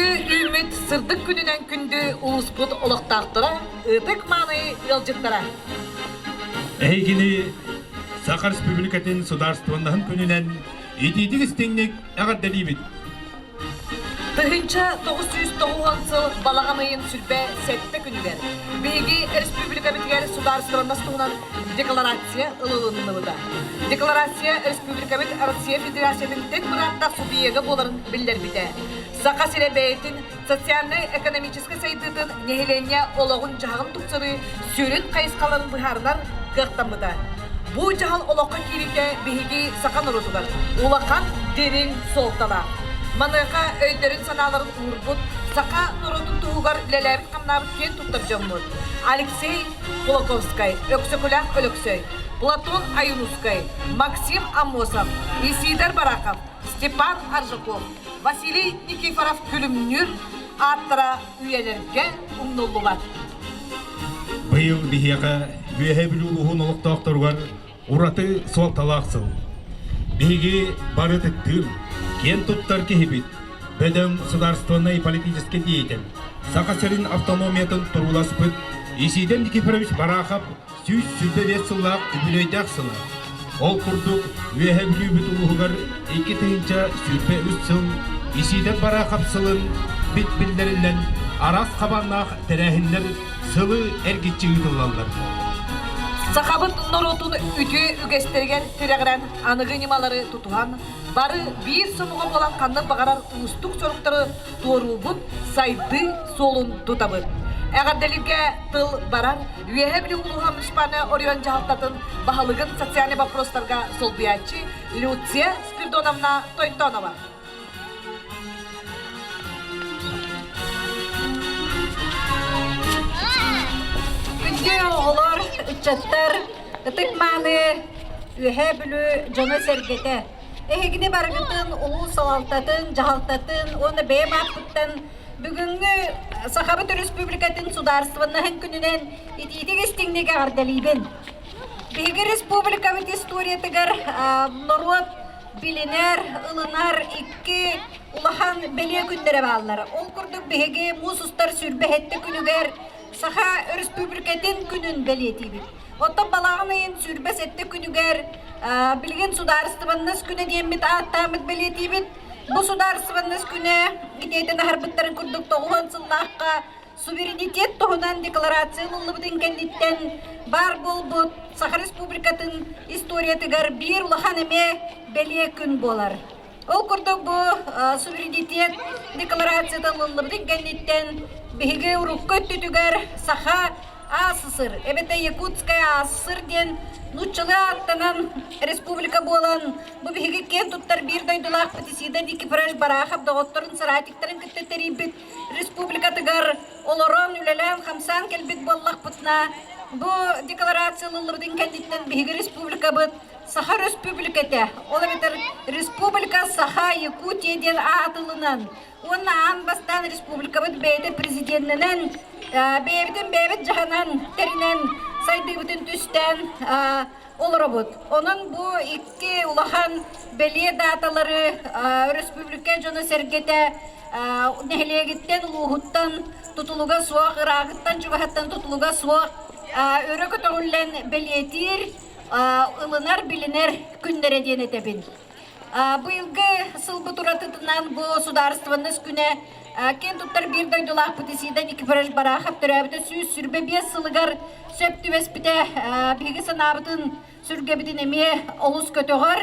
Сөргүү үүммүт сырдык күнүнэн күндү улууспут олохтоохторо, ытык-мааны ыалдьыттара! Эһигини Саха Республикатын судаарыстыбаннаһын күнүнэн итиитик истиҥник эҕэрдэлиибит! 1990 сыл балаҕан ыйын сүлбэ сэттэ күнүгэр биһиги республикабытыгар судаарыстыбаннас туһунан декларация ылылынныбыта. Декларация республикабыт Россия Федерациятын тэҥ бырааптаах субъега буоларын биллэрбитэ. Саха сирэ бэйэтин социальнай-экономическай сайдыытын нэһилиэнньэ олоҕун-дьаһаҕын тупсарыы сүрүн хайысхаларын быһаарынар кыахтаммыта. Бу дьаһал олоххо киириитэ биһиги саха норуотугар улахан дириҥ суолталаах. Маныаха өйдөрүн-санааларын уурбут, саха норуотун туһугар үлэлээбит-хамнаабыт киэн туттар дьоммут Алексей Кулаковскай, Өксөкүлээх Өлөксөй, Платон Ойуунускай, Максим Аммосов, Исидор Барахов, Степан Аржаков, Василий Никифоров Күлүмнүүр ааттара үйэлэргэ умнуллубат. Быйыл биһиэхэ Үөһээ Бүлүү улууһун олохтоохторугар ураты суолталаах сыл. Биһиги бары ытыктыыр, киэн туттар киһибит, бөдөҥ судаарыстыбаннай политическай деятель, Саха сирин автономиятын турууласпыт Исидор Никифорович Барахов 125 сыллаах үбүлүөйдээх сыла. Ол курдук, Үөһээ Бүлүүбүт улууһугар 2023 сыл Исиидэр Бараахап сылын бит биллэриллэн араас хабааннаах тэрээһиннэр сылы эргиччи ыытыллаллар. Сахабыт норуотун үтүө үгэстэригэр тирэҕирэн аныгы ньымалары тутуһан, бары биир сомоҕо буолан ханнык баҕарар уустук соруктары туоруубут, сайдыы суолун тутабыт. Эҕэрдэлииргэ тыл барар Үөһээ Бүлүү улууһа муниципальнай оройуон дьаһалтатын баһылыгын социальнай боппуруостарга солбуйааччы Люция Спиридоновна Тойтонова. Күндү оҕолор, ыччаттар, ытык-мааны Үөһээ Бүлүү дьоно-сэргэтэ! Эһигини барыгытын улуус салалтатын, дьаһалтатын уонна бэйэм ааппыттан Бүгүҥҥү Сахабыт Өрөспүүбүлүкэтин судаарыстыбаннаһын күнүнэн итиитик истиҥник эҕэрдэлиибин. Биһиги республикабыт историятыгар норуот билинэр, ылынар икки улахан бэлиэ күннэрэ бааллар. Ол курдук биһиги муус устар сүүрбэһэттэ күнүгэр Саха Өрөспүүбүлүкэтин күнүн бэлиэтиибит. Оттон балаҕан ыйын 27 күнүгэр билигин судаарыстыбаннас күнэ диэммит ааттааммыт бэлиэтиибит. Бу судаарыстыбаннас күнэ итиэтин аһарбыттарын курдук тоҕуһун сыллаахха суверенитет туһунан декларация ылыллыбытын кэнниттэн баар буолбут Саха Республикатын историятыгар биир улахан эмиэ бэлиэ күн буолар. Ол курдук бу суверенитет декларацията ылыллыбытын кэнниттэн биһиги урукку өттүтүгэр Саха АССР эбэтэр Якутская АССР диэн нууччалыы ааттанан республика буолан бу биһиги киэн туттар биир дойдулаахпыт Исида Никифорович Барахов доҕотторун соратниктарын кытта тэрийбит республикатыгар олорон үлэлээн хамсаан кэлбит буоллахпытына бу декларация ылыллыбытын кэнниттэн биһиги республикабыт Саха Өрөспүүбүлүкэтэ, ол эбэтэр Республика Саха Якутия диэн аатылынан уонна аан бастаан республикабыт бэйэтэ президеннэнэн, бэйэбитин бэйэбит дьаһанан, тэринэн сайдыыбытын түстээн олоробут. Онон бу икки улахан бэлиэ дааталары өрөспүүбүлүкэ дьоно-сэргэтэ нэһилиэгиттэн, улууһуттан тутулуга суох, ырааҕыттан-чугаһыттан тутулуга суох өрө көтөҕүллэн бэлиэтиир, ылынар, билинэр күннэрэ диэн этэбин. Быйылгы сылбыт уратытынан бу судаарыстыбаннас күнэ киэн туттар биир дойдулаахпыт Исида Никифорович Барахов төрөөбүтэ 125 сылыгар сөп түбэспитэ биһиги санаабытын, сүргэбитин эмиэ олус көтөҕөр.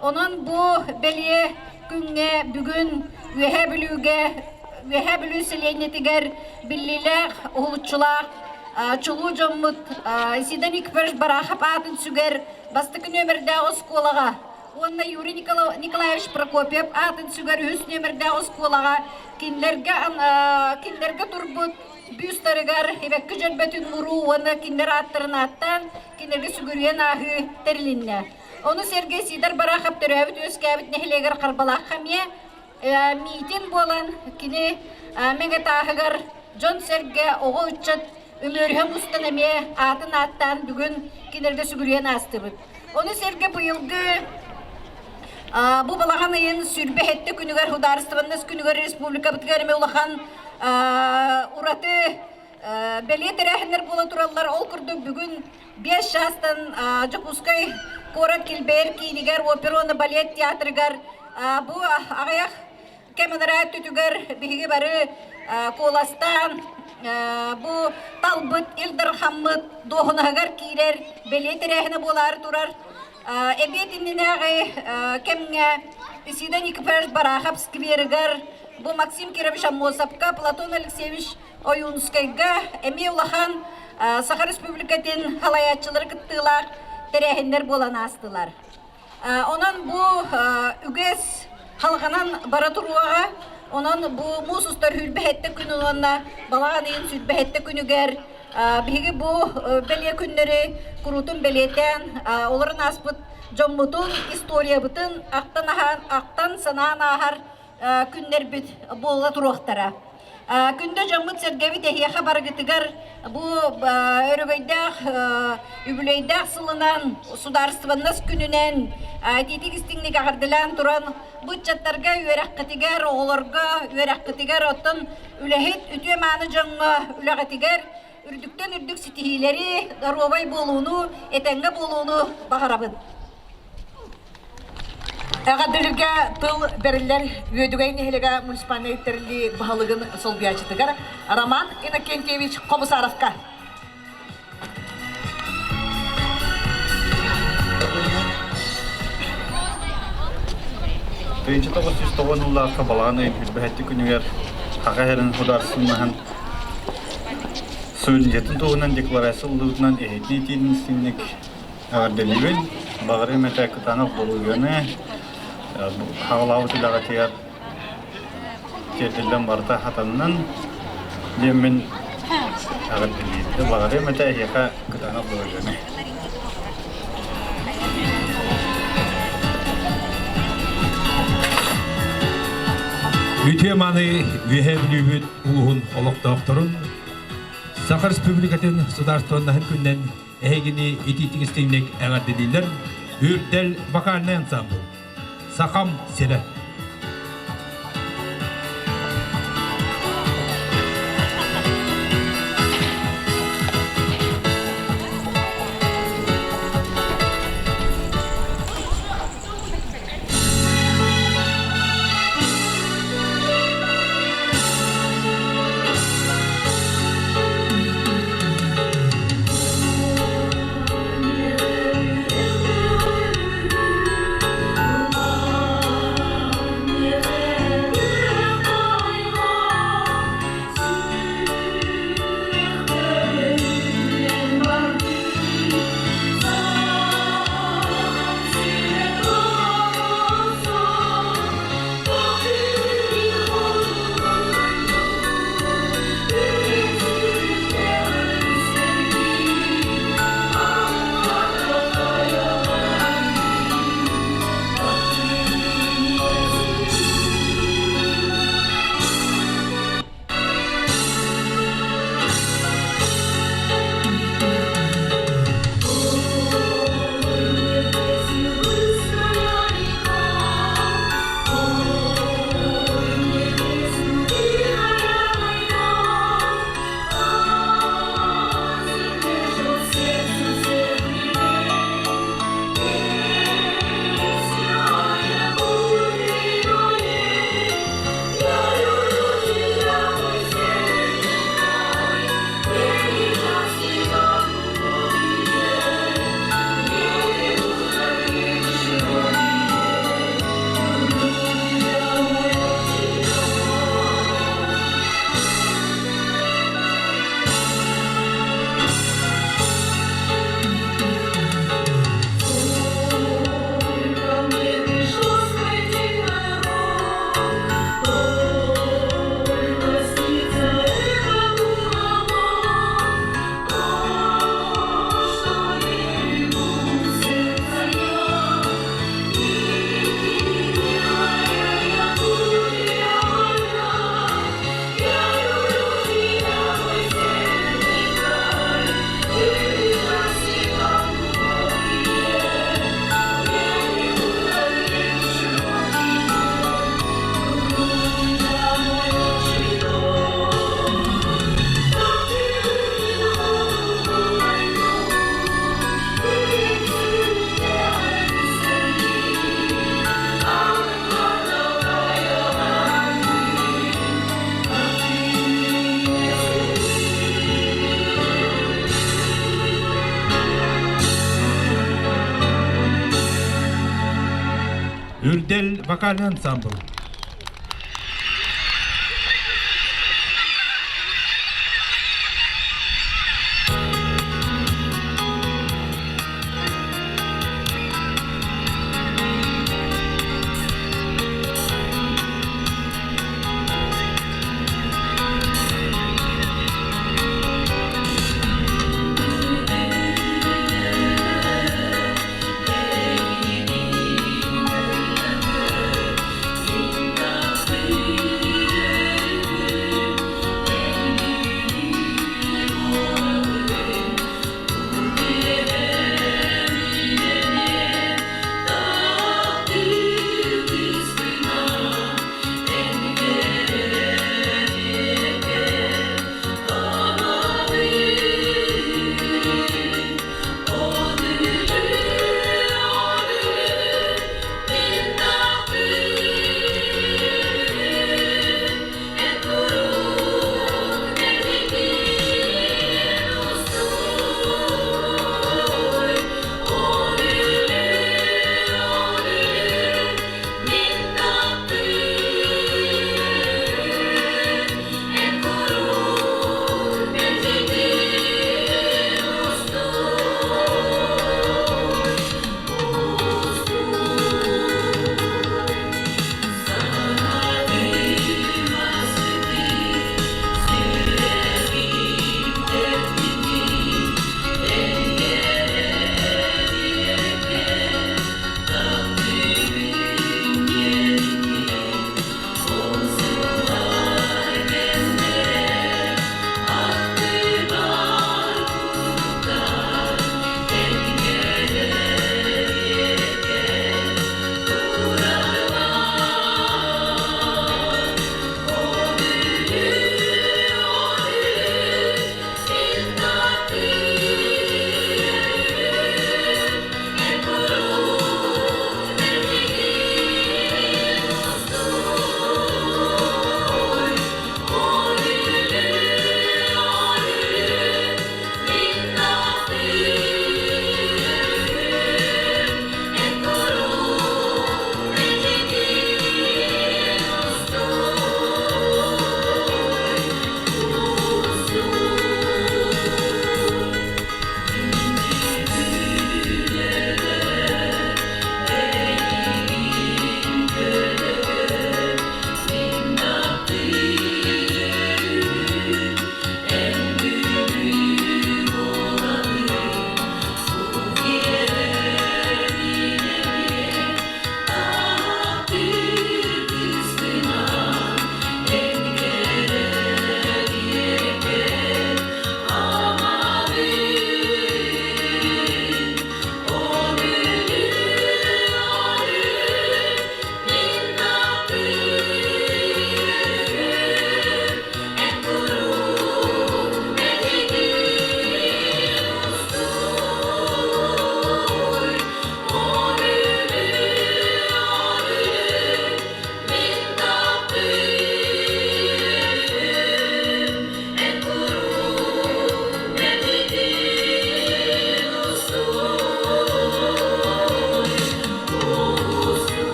Онон бу бэлиэ күҥҥэ бүгүн Үөһээ Бүлүүгэ, Үөһээ Бүлүү сэлиэнньэтигэр биллиилээх, уһулуччулаах чулуу дьоммут Исида Никифорович Барахов аатын сүгэр бастакы нүөмэрдээх оскуолаҕа уонна Юрий Николаевич Прокопьев аатын сүгэр үһүс нүөмэрдээх оскуолаҕа кинилэргэ кинилэргэ турбут бюстарыгар Ибэкки Дьөрбөтүн уруу уонна кинилэр ааттарын ааттаан кинилэргэ сүгүрүйэн ааһыы тэрилиннэ. Ону сэргэ Сидор Барахов төрөөбүт-үөскээбит нэһилиэгэр Харбалаахха эмиэ миитин буолан кини Мэҥэ тааһыгар дьон-сэргэ, оҕо-ыччат үмүөрүһэ мустан эмиэ аатын ааттаан бүгүн кинилэргэ сүгүрүйэн аастыбыт. Ону сэргэ быйылгы Бу балаҕан ыйын сүүрбэ сэттэ күнүгэр Судаарыстыбаннас күнүгэр республикабытыгар эмиэ улахан ураты бэлиэ тэрээһиннэр буола тураллар. Ол курдук бүгүн 5 чаастан Дьокуускай куорат килбэйэр киинигэр опера уонна балет театрыгар бу аҕыйах кэм анараа өттүтүгэр биһиги бары куоластаан бу талбыт Ил Дархаммыт дуоһунаһыгар киирэр бэлиэ тэрээһинэ буолаары турар. Эбиэт иннинээҕи кэмҥэ Исида Никифорович Барахов скверыгар бу Максим Кирович Аммосовка, Платон Алексеевич Ойуунускайга эмиэ улахан Саха Республикатын халайааччылары кыттыылаах тэрээһиннэр буолан аастылар. Онон бу үгэс халҕанан бара туруоҕа. Онон бу муус устар сүүрбэһэттэ күн уонна балаҕан ыйын сүүрбэһэттэ күнүгэр биһиги бу бэлиэ күннэри куруутун бэлиэтээн олорон ааспыт дьоммутун, историябытын ахтан аһаан, ахтан санаан ааһар күннэрбит буола туруохтара. Күндү дьоммут-сэргэбит эһиэхэ барыгытыгар бу өрөгөйдөөх үбүлүөйдээх сылынан, судаарыстыбаннас күнүнэн итиитик истиҥник эҕэрдэлээн туран, бу ыччаттарга үөрэххитигэр, оҕолорго үөрэххитигэр, оттон үлэһит үтүө-мааны дьоҥҥо үлэҕитигэр үрдүктэн үрдүк ситиһиилэри, доруобай буолууну, этэҥҥэ буолууну баҕарабын. Эҕэрдэлэргэ тыл бэриллэр Үөдүгэй нэһилиэгэ муниципальнай тэриллии баһылыгын солбуйааччытыгар Роман Иннокентьевич Хобусаровка. Тыынча 990 улаахха балаҕан ыйын үрбэһэтти күнүгэр Хаха иһэрин худаарсыннаһан суверенитетын туһунан декларация ыллыбытынан эһитии итиитин истиҥник Эҕэрдэлиибин, баҕарыам этэ кытаанах доруобуйаны, хаҕылаабыт үлэҕитигэр тиэрдиллэн барыта хатаннын диэммин эҕэрдэлиибин. Баҕарыам этэ эһиэхэ кытаанах доруобуйаны. Үтүө мааны Үөһээ Бүлүүбүт улууһун олохтоохторун Саха Республикатын судаарыстыбаннаһын күнүнэн Эһигини итиитик истиҥник эҕэрдэлииллэр Үрдэл вокальнай ансамбл Сахам сирэ. вокальный ансамбл.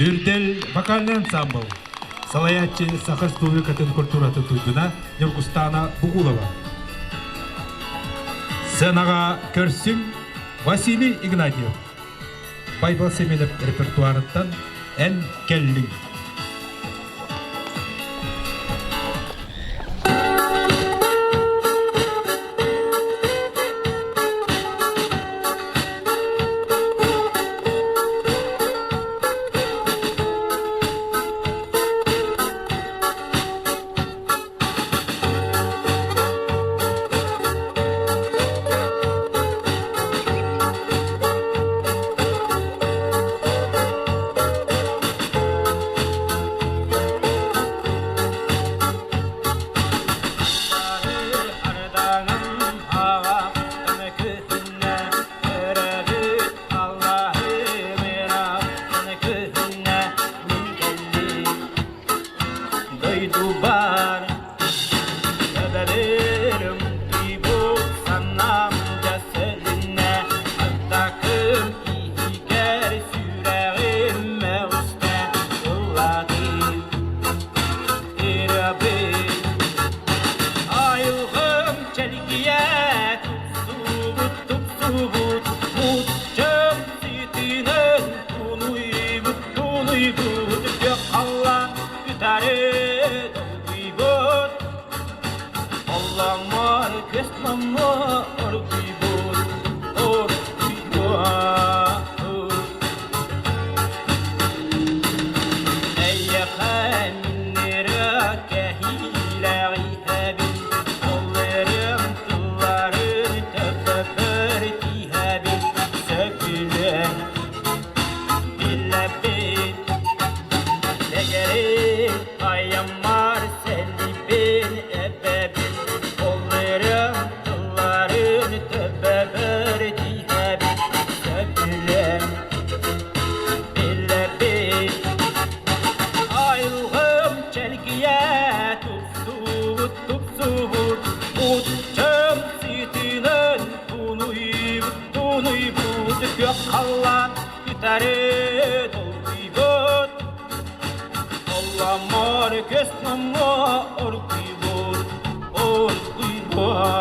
Үрдэл вокальный ансамбл. Салайааччы Саха Республикатын культуратын туйгуна Ньургустана Бугулова. Сценаҕа көрсүҥ Василий Игнатьев. Байбал Семенов репертуарыттан Эн кэллиҥ. халлаан үтэри долгуйбут Олламмар көс номмо оргуйбут оргуйбут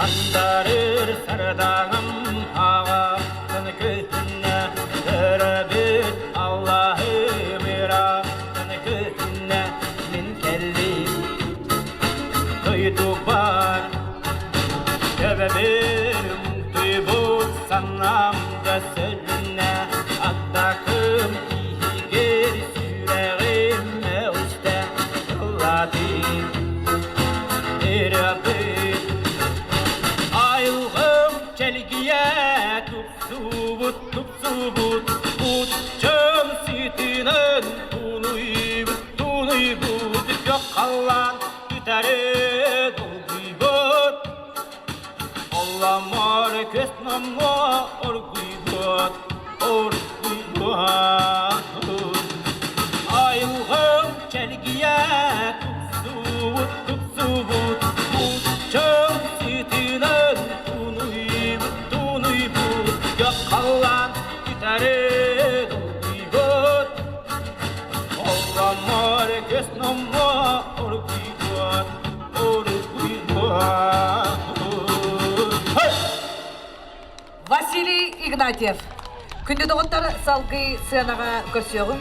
Андарыр сардаҥам аҕатын күтүнэ төрөбүт Аллаһы быраатын күтүнэ мин кэллим дойдубар Төбөбүр муҥтуйбут санаам да сөлүнэ аттакым тиһигэр сүрэҕим мөҕүстэ ыллатым ырыабыт Айылгым чэлгийэ тупсубут, тупсубут, Уччум сытынан тунуйбут, тунуйбут, Күөх халлаан үтэри долгуйбут, Олламмар көс номмо оргуйбут, оргуйбут. Айылгым чэлгийэ тупсубут, тупсубут, Уччум сытынан тунуйбут, тунуйбут, Күөх халлаан үтэри долгуйбут, Олламмар көс номмо оргуйбут, оргуйбут. Hey! Василий Игнатьев. Күндү доҕоттор салгыы сыанаҕа көрсүөҕүҥ.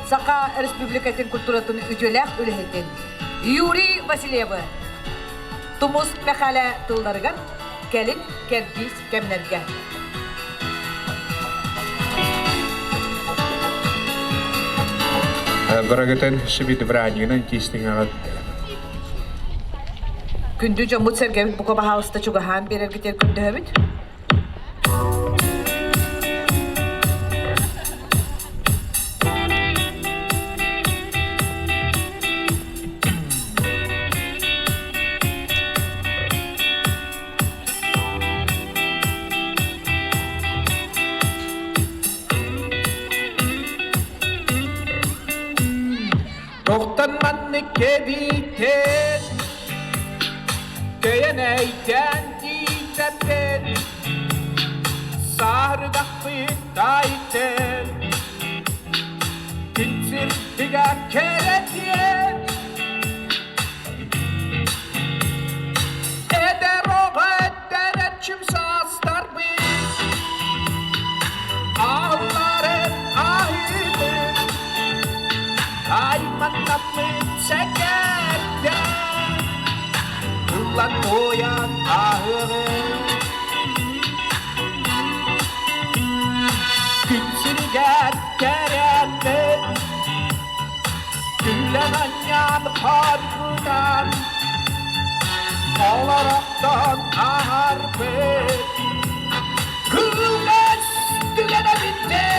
Саха Республикатын культуратын үтүөлээх үлэһитин Юрий Васильевы Тумус Мэхээлэ тылларыгар кэлин кэрдиис кэмнэргэ. Бырагытын шибидбранигынан тиистиҥэҕит. Күндү дьоммут сэргэбит бука баһаалыста чугаһаан биэрэргитигэр көрдөһөбүт. Тохтон маннык кэбиитэн, Тэйэн эйдээн тиийбэппин, Саарыдахпыт таайтэн, Күн сирдигэ кэрэтиэн, Эдэр оҕо эдэрчим саастарбын, Аалларын аһыыбын, Айманнаппыт сэкэрдэн, Ыллан туойан аһыгын. Күн сиригэр кэрэппин, Күлэн анньан хоргутан, Олорохтон аһарбыт. Кылгас түгэнэ бүттэ,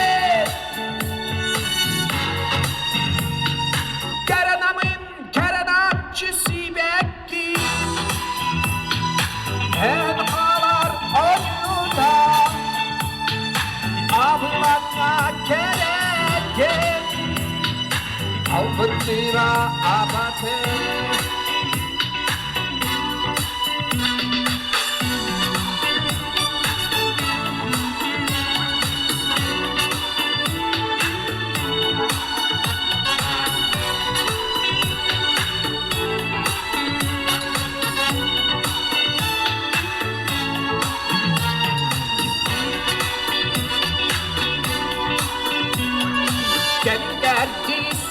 Кэрэнамын кэрэнапчы сибэкки, Эн хаалар ойуута, Абылаҥҥа кэрэтин, Албыттыыра абатын.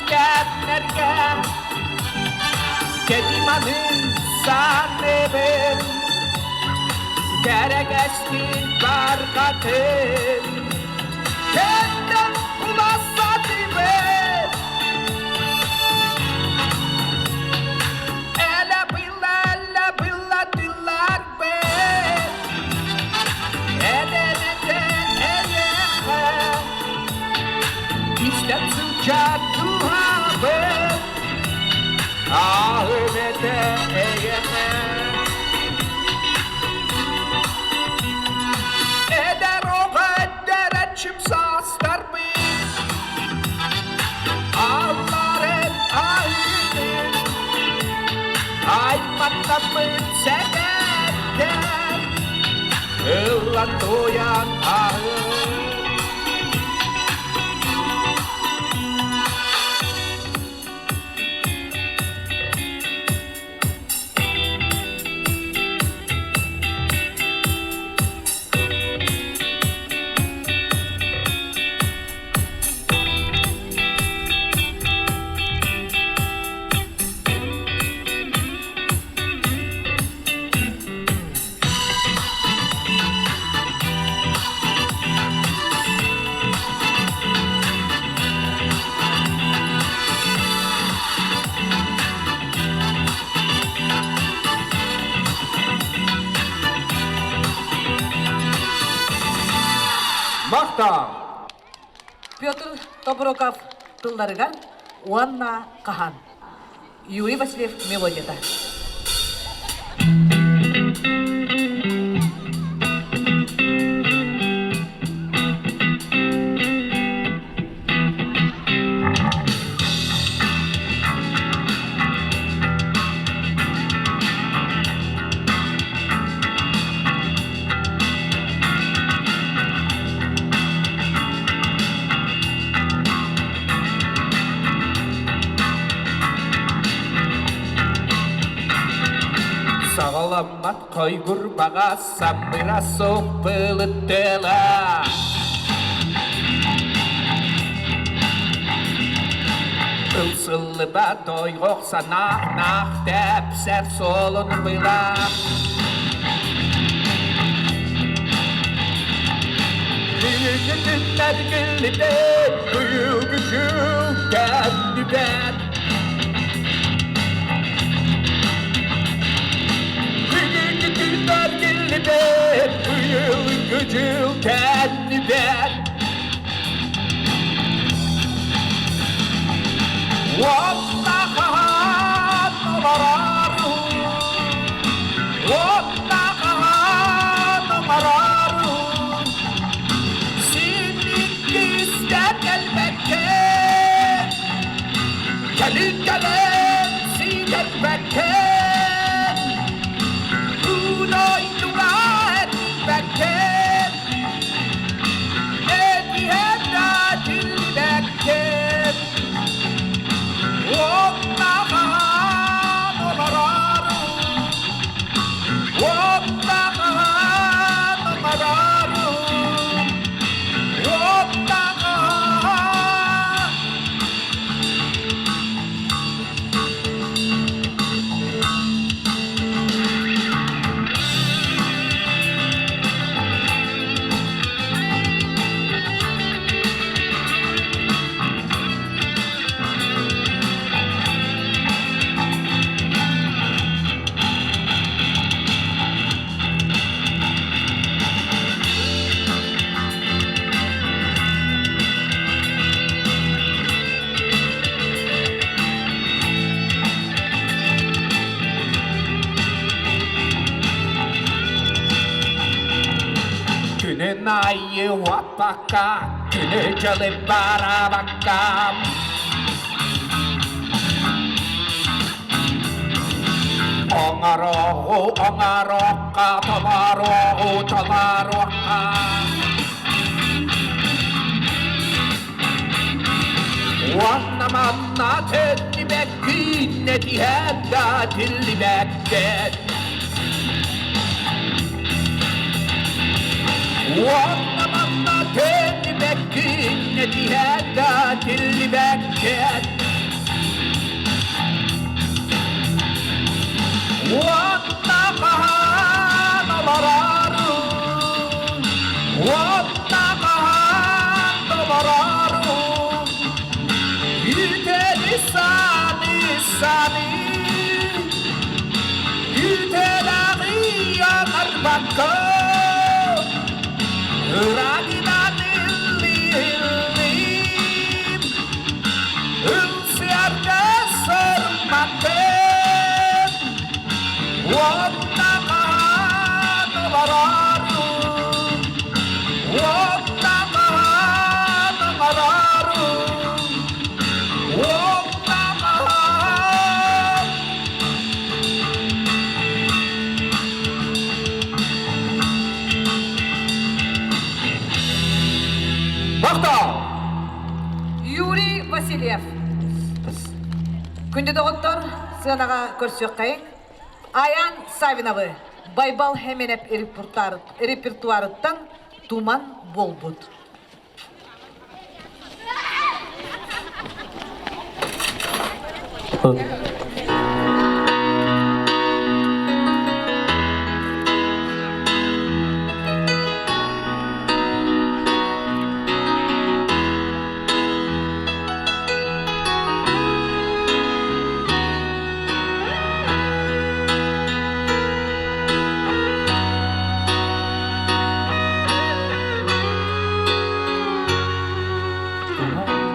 Кэмнэргэ Кэтиманын санныбын Кэрэгэстин барҕатын Кэннен улассатыбын Элэ была, элэ была тылларбын. Истэн сылдьар дууһабын Аһым этэ эйэхэ Эдэр оҕо эдэрчим саастарбын Алларын аһыыбын Айматтаммын сэгэттэн Ыллан туойан аһын Махтал! Петр Тобуроков тылларыгар уонна хаһан. Юрий Васильев мелодията. Саҕаламмат хойгурбаҕа саммыра суох былыттыла. Ылсыллыбат ойҕох санаа наах тэпсэр суолун была. Бүгүннэр кэллибэт, быйылгы күл кэллибэт. Бүгүнкү күннэр кэллибэт, быйылгы дьыл кэллибэт. Уонна хаһан олорору, уонна хаһан олорору, син иккистээн кэлбэккин, кэлин кэлэн ситэрбэккин, дойдуга эрбэккин, этиһэн тиллибэккин. Уонна хаһан олорору, уонна хаһан олорору, уонна хаһан. Күнүн айы уаппакка, күнү дьылы барабакка. Оҥороҕу оҥорохха, толороҕу толоруохха. Уонна манна төннүбэккин, этиһэн да тиллибэккин. Уонна манна төннүбэккин, этиһэн да тиллибэккин. Уонна хаһан олорорун, уонна хаһан толорорун, үтэни саны саны, үтэлэҕи арбакка, ыраатынан ыллыы-ыллыым. Васильев. Күндү доҕоттор, сыанаҕа көрсүөххэйиҥ. Аян Савиновы Байбал Хеменеп репертуарыттан туман буолбут. Туман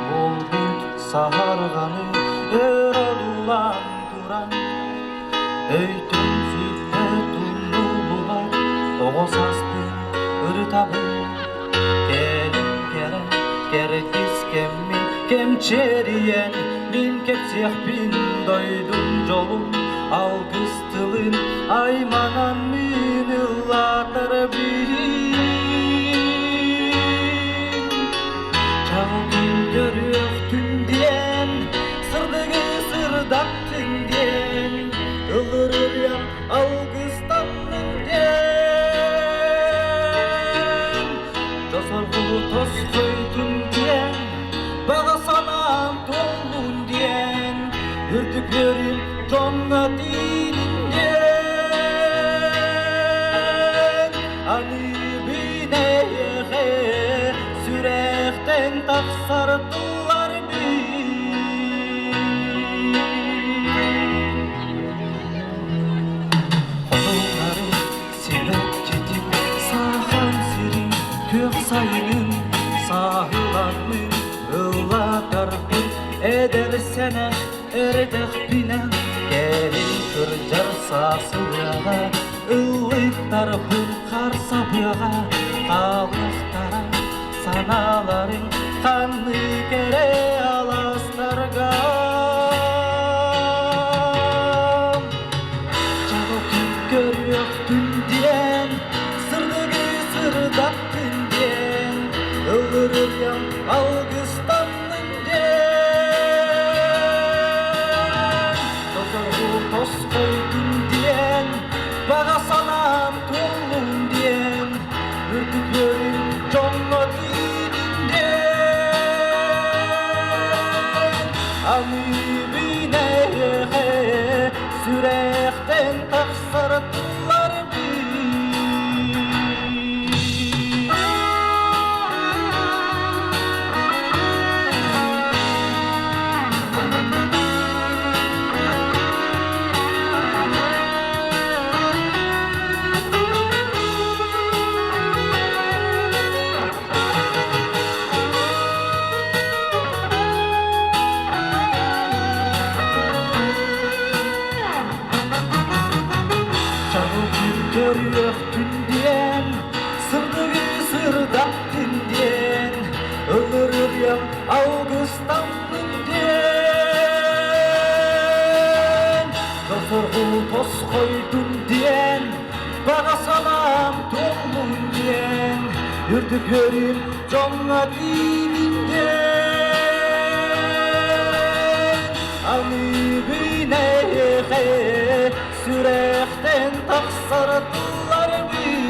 буолбут саһарҕаны өр одуулаан туран Өйтөн сүппэт умнуллубат оҕо сааспын ырытабын Кэлин кэрэ кэрдиис кэммин кэмчиэрийэн мин кэпсиэхпин дойдум дьолун алгыс тылын айманан мин ыллаатарбын Чаҕылгын көрүөхтүн диэн сырдыгы сырдаттын диэн ылырырыам алгыстаннын диэн Тосоргу тосхойдун диэн баҕа санаам туоллун диэн үрдүклэрим дьоҥҥо тиийдин диэн аныыбын эйиэхэ сүрэхтэн тахсар тыллар Хотуллары сибэккитин сахан сирин күөх сайынын сааһыламмын ыллатарбын эдэр сэнэх эрдэхпинэ кэлин кырдьар саасылыаҕа ыллыктарбын харсабыаҕа хаалыахтара санааларым ханнык эрэ аластарга Чаҕылхай көрүөхпүн диэн, сырдыгы сырдаттын диэн, ыллырыам алгыстаннын диэн, Тосоргу тосхойдун диэн, баҕа санаам туоллун диэн, үрдүк дьоҥҥо тиийдин диэн, Аныыбын эйиэхэ сүрэхтэн тахсар тыллар Чаҕылхай көрүөхтүн диэн, сырдыгы сырдаттын диэн, ылырыам алгыстаннын диэн, Тосоргу тосхойдун диэн, баҕа санаам туоллун диэн, үрдүк үөрүүм дьоҥҥо тиийдин диэн, аныыбын эйиэхэ сүрэхтэн тахсар тылларбын.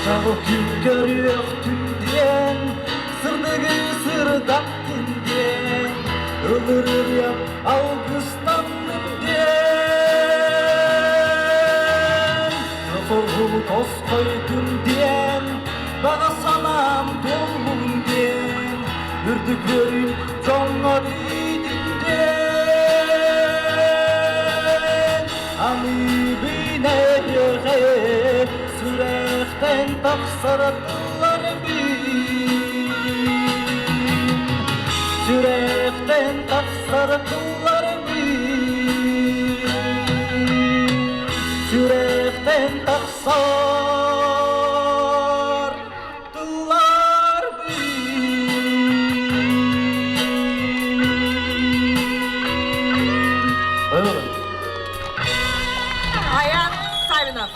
Чаҕылхай көрүөхтүн диэн, сырдыгы сырдаттын диэн, ылырыам алгыстаннын диэн, Тосоргу тосхойдун диэн, баҕа санаам туоллун диэн, үрдүк дьоҥҥо тиийдин диэн, аныыбын эйиэхэ сүрэхтэн тахсар тылларбын. Сүрэхтэн тахсар тылларбын. Сүрэхтэн тахсар тылларбын. Аян Савинов.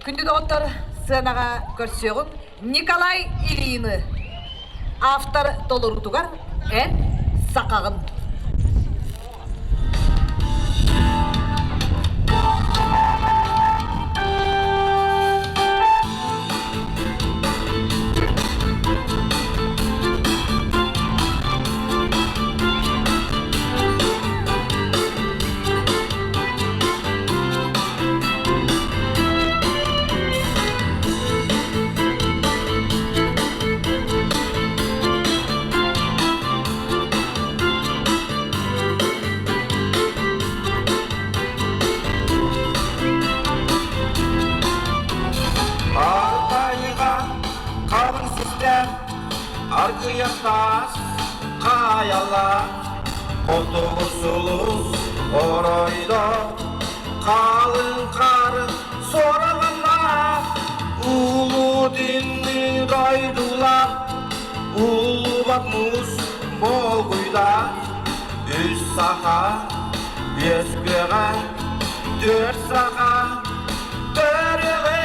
Күндү доҕоттор, сыанаҕа көрсүөҕүм Николай Ильины. Автор толоруутугар эн сахаҕын. Алтайга қалың систер, аргыяқтас қаяла, Хотугу сулус оройдо, қалың қары сорағына, Улуу динни дойдулар, улубат муус болгуйда, Үс саха, үөскүөҕэ, түөрт саха, төрөҕө,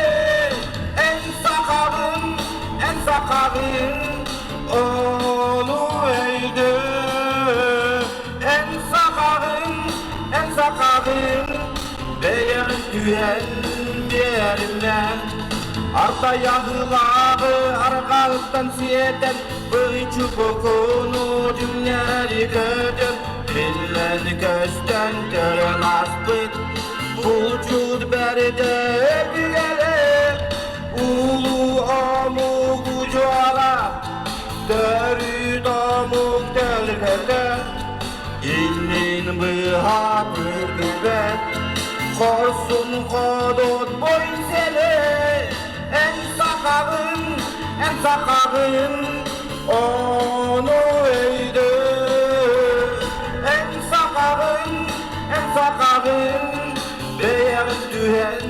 эн сахаҕын, эн сахаҕын, ону өйдөө. Эн сахаҕын, эн сахаҕын, бэйэҕин түһэн биэримэ. Артайаһылааҕы арҕаһыттан сиэтэн, быйчы бокуну түҥнэри көтөн, биллэн көстөн көрөн аспыт. Булчут бэрдэ өбүгэлэр, улуу омук удьуора, төрүт омук төлкөтө, иннин быһа бүргүбэт, хорсун ходот бойселе, эн сахаҕын, эн сахаҕын, ону өйдөө. Эн сахаҕын, эн сахаҕын, бэйэҕин түһэн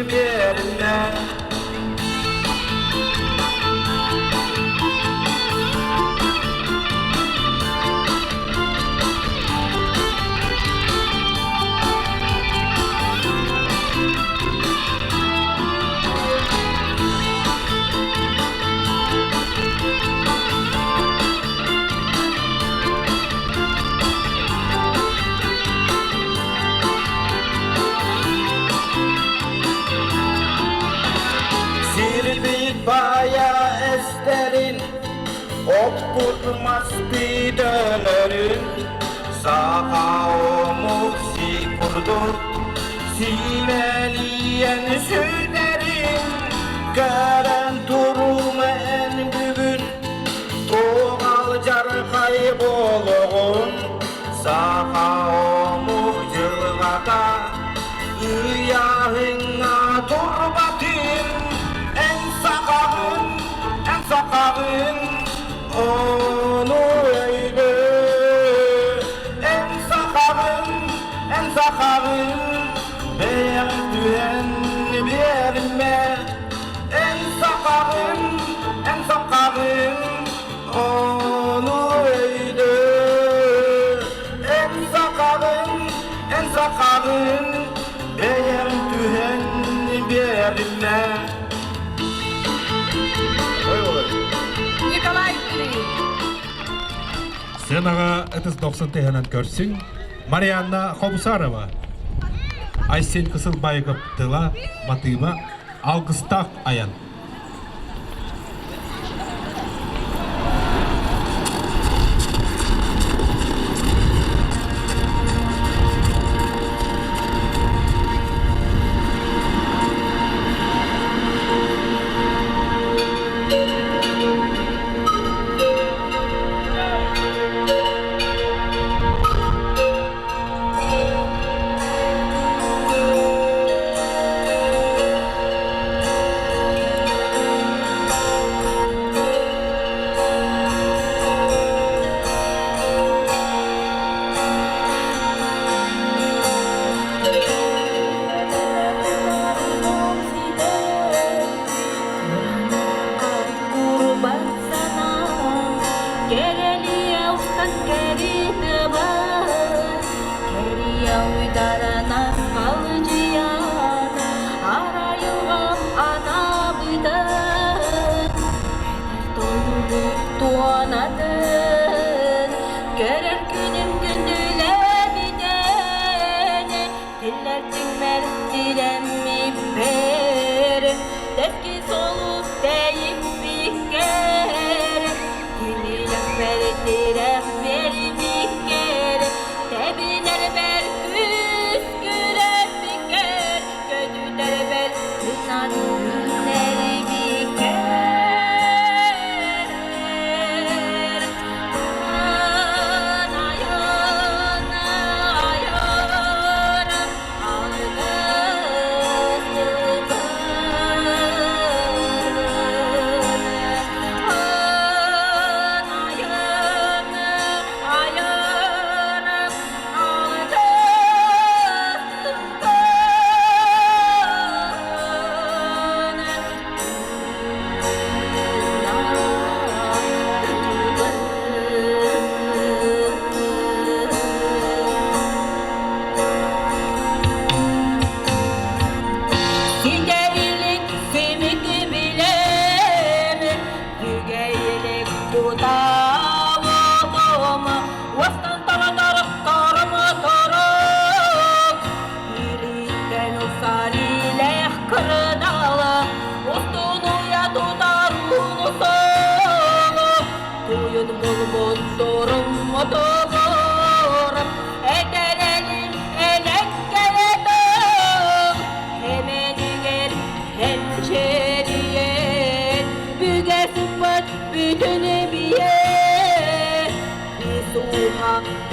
биэримэ. Сирбит баайа эстэрин, оппут мас бүтөлөрүн, саха омук си курдук, симэлийэн сүтэрин, көрөн турум эн бүгүн, туох алдьархай буолуоҕун, саха омук дьылҕата, ыйааһыҥҥа турбатын, эн сахаҕын, эн сахаҕын, ону өйдөө. Эн сахаҕын, эн сахаҕын, бэйэҕин түһэн биэримэ. Эн сахаҕын, эн сахаҕын, ону өйдөө. Эн сахаҕын, эн сахаҕын, бэйэҕин түһэн биэримэ. Николай Ильич. Сценаҕа ытыс дохсун тыһынан көрсүҥ Марианна Хобусарова. Айсен Кысылбаев тыла, матыыба, алгыстаах айан.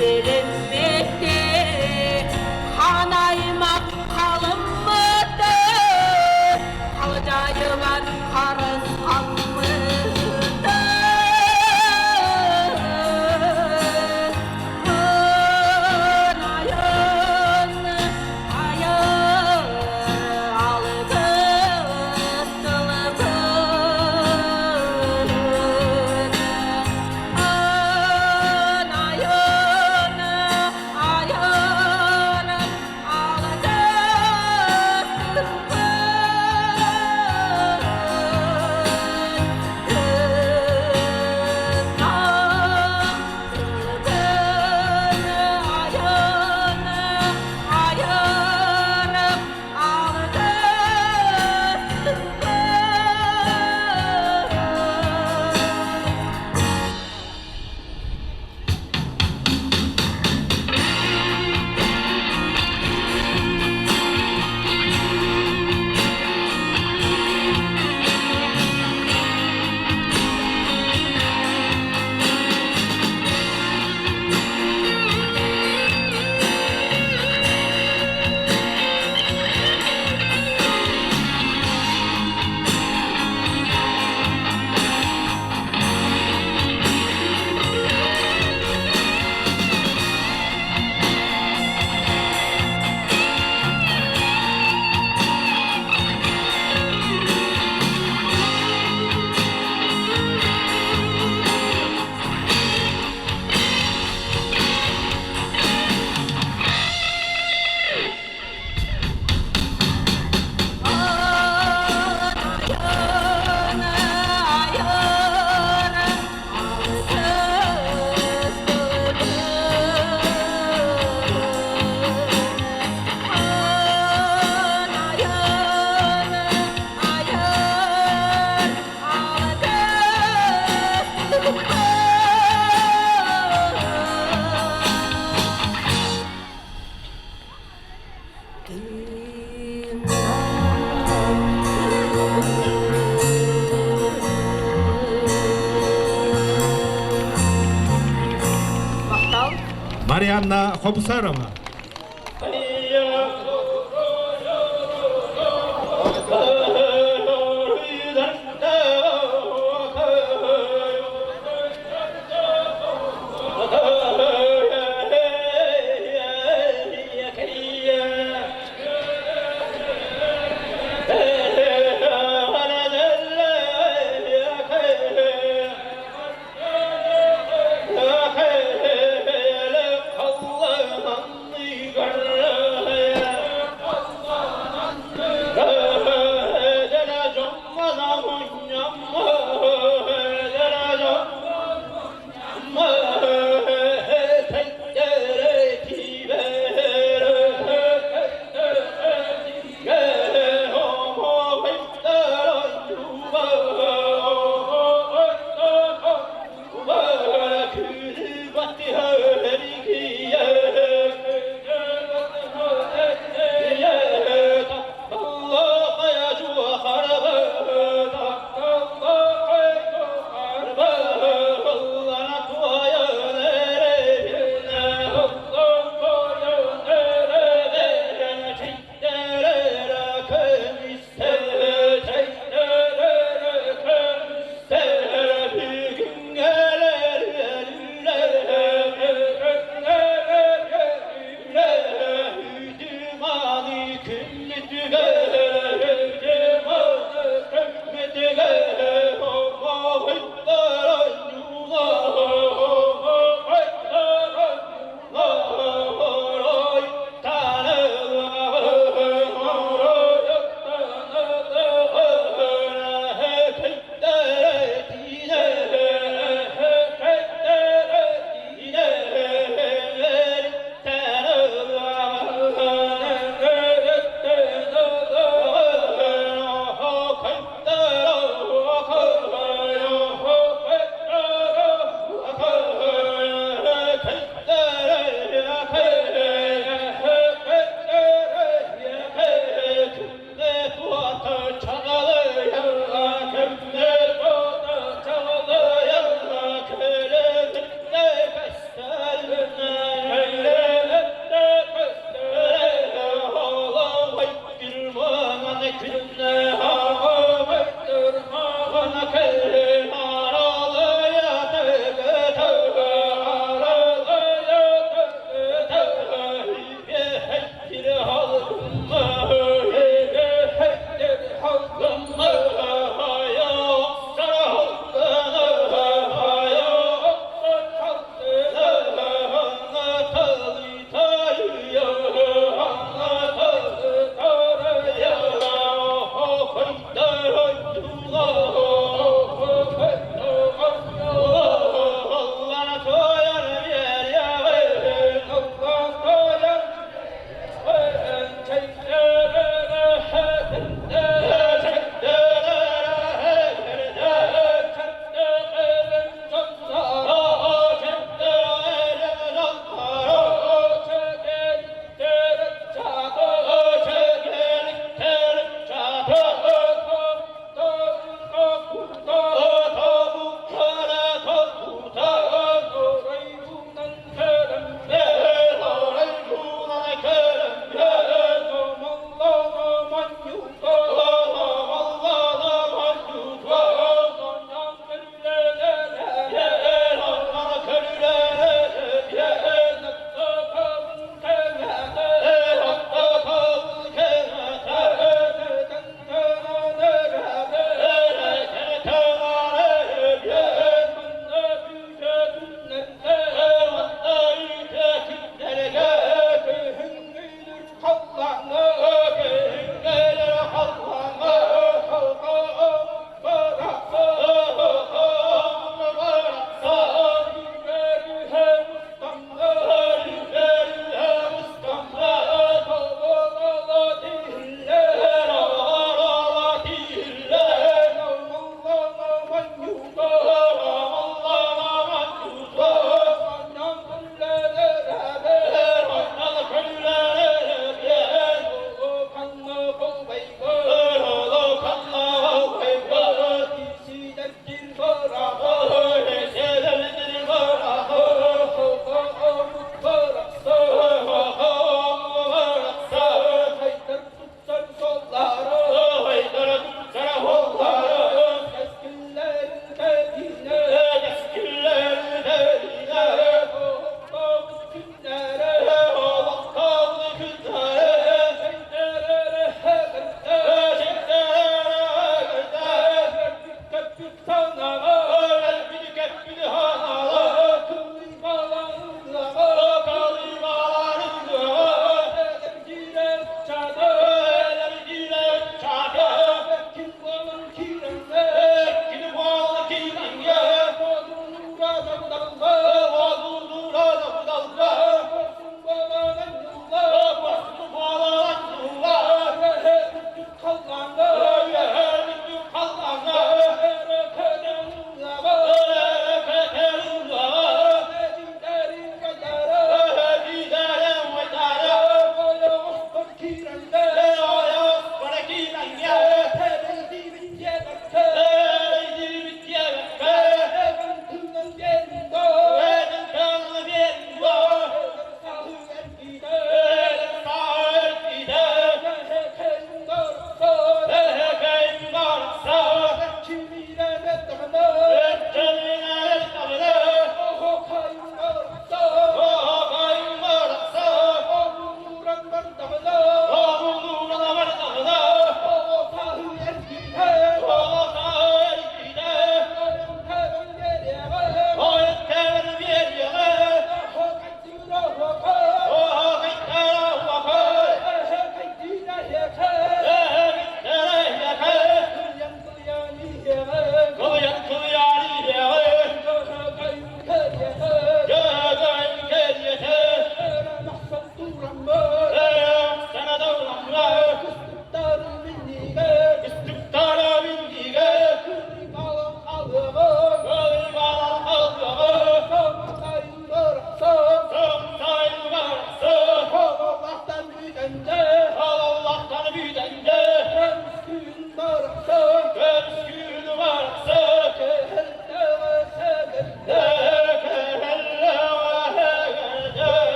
Билиммити ханаймак халыммыты халдьаайылар харысхаммыты Айын айын алгыс тылбын Айын айын алгыс Махтал. Марианна Хобусарова.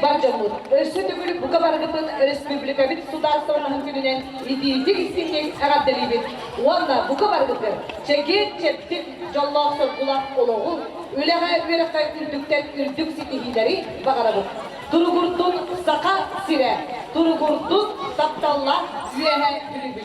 бар дьоммут, өссө төгүл бука барыгытын республикабыт судаарыстыбаннаһын күнүнэн итиитик истиҥник эҕэрдэлиибит уонна бука барыгытын чэгиэн-чэбдик дьоллоох-соргулаах олоҕу, үлэҕэ, үөрэххэ үрдүктэн үрдүк ситиһиилэри баҕарабыт. Туругурдун Саха сирэ, туругурдун тапталлаах Үөһээ Бүлүүбүт!